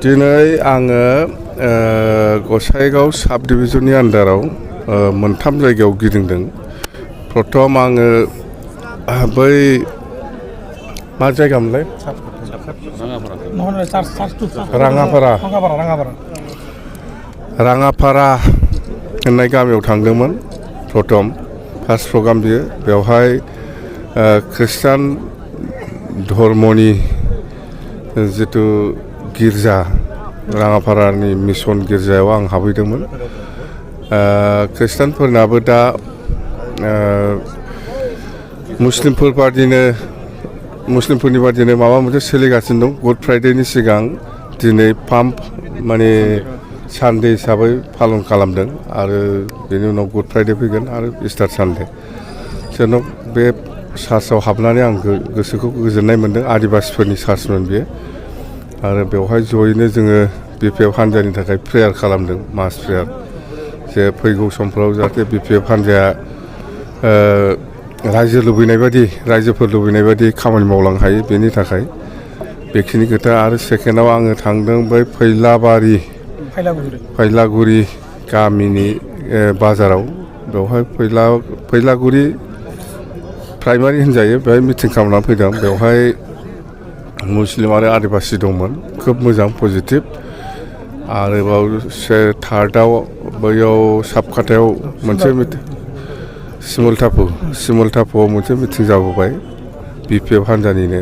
दिनै आङो गसाइगाव साब डिभिजननि आन्डाराव मोनथाम जायगायाव गिदिंदों। प्रथम आङो बै मा जायगामोनलाय राङापारा होननाय गामियाव थांदोंमोन। प्रथम फार्स्ट प्रग्राम बियो। बेवहाय खृष्टान धर्मनि जितु गिर्जा राङापारानि मिसन गिर्जायाव आं हाबहैदोंमोन। खृष्टानफोरनाबो दा मुस्लिमफोरनि बादिनो माबा मोनसे सोलिगासिनो दं। गुड फ्राइडेनि सिगां दिनै पाम्प माने सानडे हिसाबै पालन खालामदों आरो बेनि उनाव गुड फ्राइडे फैगोन आरो इस्टार सानडे। जेन' बे चार्चआव हाबनानै आं गोसोखौ गोजोननाय मोन्दों। आदिबासिफोरनि चार्चमोन बेयो आरो बेवहाय जयैनो जोङो BPF हान्जानि थाखाय प्रेयार खालामदों, मास प्रेयार, जे फैगौ समफ्राव जाहाथे BPF हान्जाया रायजोफोर लुबैनाय बायदि खामानि मावलांनो हायो, बेनि थाखाय बेखिनि खोथा। आरो सेकेन्डआव आङो थांदों बै फैलागुरि गामिनि बाजाराव। बेवहाय फैलागुरि प्राइमारि होनजायो, बेवहाय मिटिं खालामनानै फैदों। बेवहाय मुस्लिम आरो आदिबासि दंमोन, खोब मोजां, पजिटिभ। आरोबाव थार्डआव बैयाव साबखाथायाव मोनसे सिमलटापुआव मोनसे मिटिं जाबोबाय BPF हान्जानिनो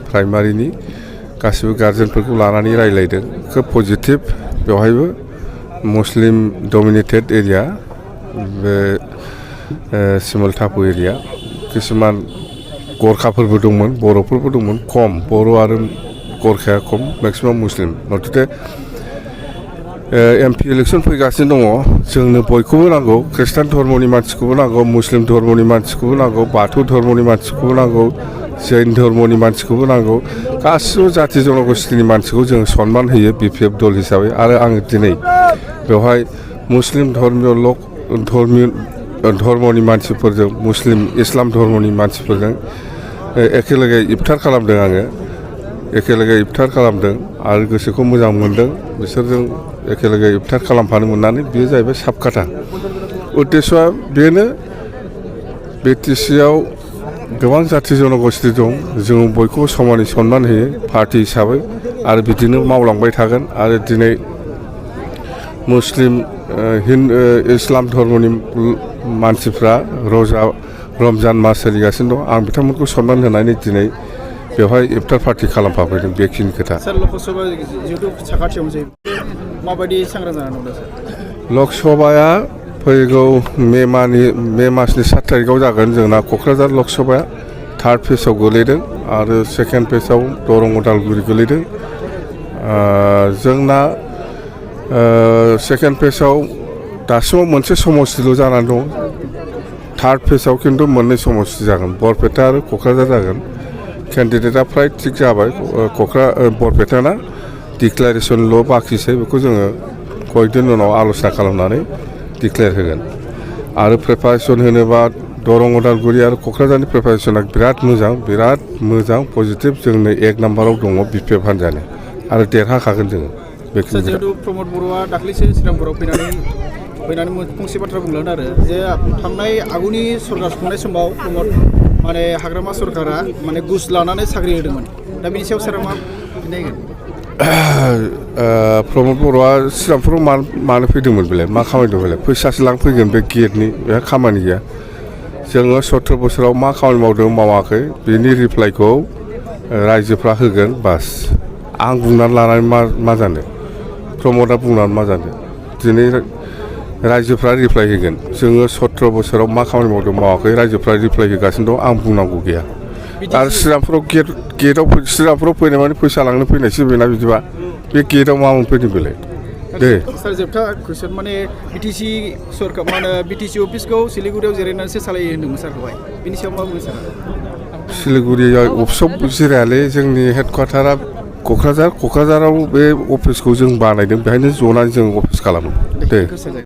प्राइमारिनि। गासिबो गार्जेनफोरखौ लानानै रायज्लायदों, खोब पजिटिभ। बेवहायबो मुस्लिम डमिनेटेड एरिया बे सिमलटापु एरिया। किसुमान गरखाफोरबो दंमोन, बर'फोरबो दंमोन, खम बर' आरो गरखाया खम, मेक्सिमाम मुस्लिम। मथथे MP इलेक्सन फैगासिनो दङ। जोंनो बयखौबो नांगौ, खृष्टान धर्मनि मानसिखौबो नांगौ, मुस्लिम धर्मनि मानसिखौबो नांगौ, बाथौ धर्मनि मानसिखौबो नांगौ, जैन धर्मनि मानसिखौबो नांगौ। गासिबो जाथि जन'गस्थिनि मानसिखौ जों सनमान होयो BPF दल हिसाबै। आरो आङो दिनै बेवहाय मुस्लिम धर्मनि मानसिफोरजों, इस्लाम धर्मनि मानसिफोरजों एखेलगे इफ्तार खालामदों आरो गोसोखौ मोजां मोनदों। बिसोरजों एखेलगे इफ्तार खालामफानो मोननानै बेयो जाहैबाय साबखाथा। उद्देस्यआ बेनो, BTCआव गोबां जाथि जन'गस्ति दं, जों बयखौबो समानै सनमान होयो पार्टि हिसाबै आरो बिदिनो मावलांबाय थागोन। आरो दिनै इस्लाम धर्मनि मानसिफ्रा रमजान मास सोलिगासिनो दं। आं बिथांमोनखौ सनमान होनानै दिनै बेवहाय इफ्तार पार्टि खालामफाफैदों, बेखिनि खोथा। लक सभाया फैगौ मे मासनि 7 तारिखआव जागोन। जोंना क'क्राझार लक सभाया थार्ड फेजआव गोलैदों आरो सेकेन्ड फेजआव दरं उदालगुरि गोलैदों। जोंना सेकेन्ड फेजआव दासिमाव मोनसे समस्तिल' जानानै दं। थार्ड फेजआव खिन्थु मोननै समस्ति जागोन, बरपेटा आरो क'क्राझार जागोन। केन्डिडेटआ फ्राय थिग जाबाय, बरपेटाना डिक्लारेसनल' बाखिसै, बेखौ जोङो कयदिन उनाव आल'सना खालामनानै डिक्लेयार होगोन। आरो प्रिपारेसन होनोबा दरं उदालगुरि आरो क'क्राझारनि प्रिपारेसना बिराद मोजां पजिटिभ। जोंनो 1 नाम्बाराव दङ BPF हान्जानि आरो देरहाखागोन जोङो। जिहेतु प्रमद बर'आ दाख्लैसो श्रीरामपुराव फैनानै फंसे बाथ्रा बुंलांदों आरो जे थांनाय आगुनि सरकार खुंनाय समाव माने हाग्रामा सरकारा माने घुस लानानै साख्रि होदोंमोन। दा बेनि सायाव सारा मा फिननायगोन? प्रमद बर'आ श्रीरामपुराव मानो फैदोंमोन बेलाय, मा खामानि दं बेलाय? फैसासो लांफैगोन बे गेटनि, बेहा खामानि गैया। जोङो 70 बोसोराव मा खामानि मावदों मावाखै बेनि रिप्लाइखौ रायजोफ्रा होगोन, बास। आं बुंनानै लानानै मा जानो, प्रमदआ बुंनानै मा जानो? दिनै रायजोफ्रा रिप्लाइ होगोन। जोङो 70 बोसोराव मा खामानि मावदों मावाखै रायजोफ्रा रिप्लाइ होगासिनो दं, आं बुंनांगौ गैया। आरो श्रीरामपुराव फैनाय माने फैसा लांनो फैनायसो बेना, बिदिबा बे गेटआव मा मोनफैदों बेलाय? दे सार, जोबथा कुइसन, माने BTC सरकार BTC अफिसखौ सिलिगुरियाव जिरायनानैसो सालायो होन्दोंमोन सारखौहाय, बेनि सायाव मा बुङो सार? सिलिगुरियाव अफिसाव जिरायालै, जोंनि हेडकुवार्टारा क'क्राझाराव बे अफिसखौ जों बानायदों, बेहायनो जनानै जों अफिस खालामो। दे।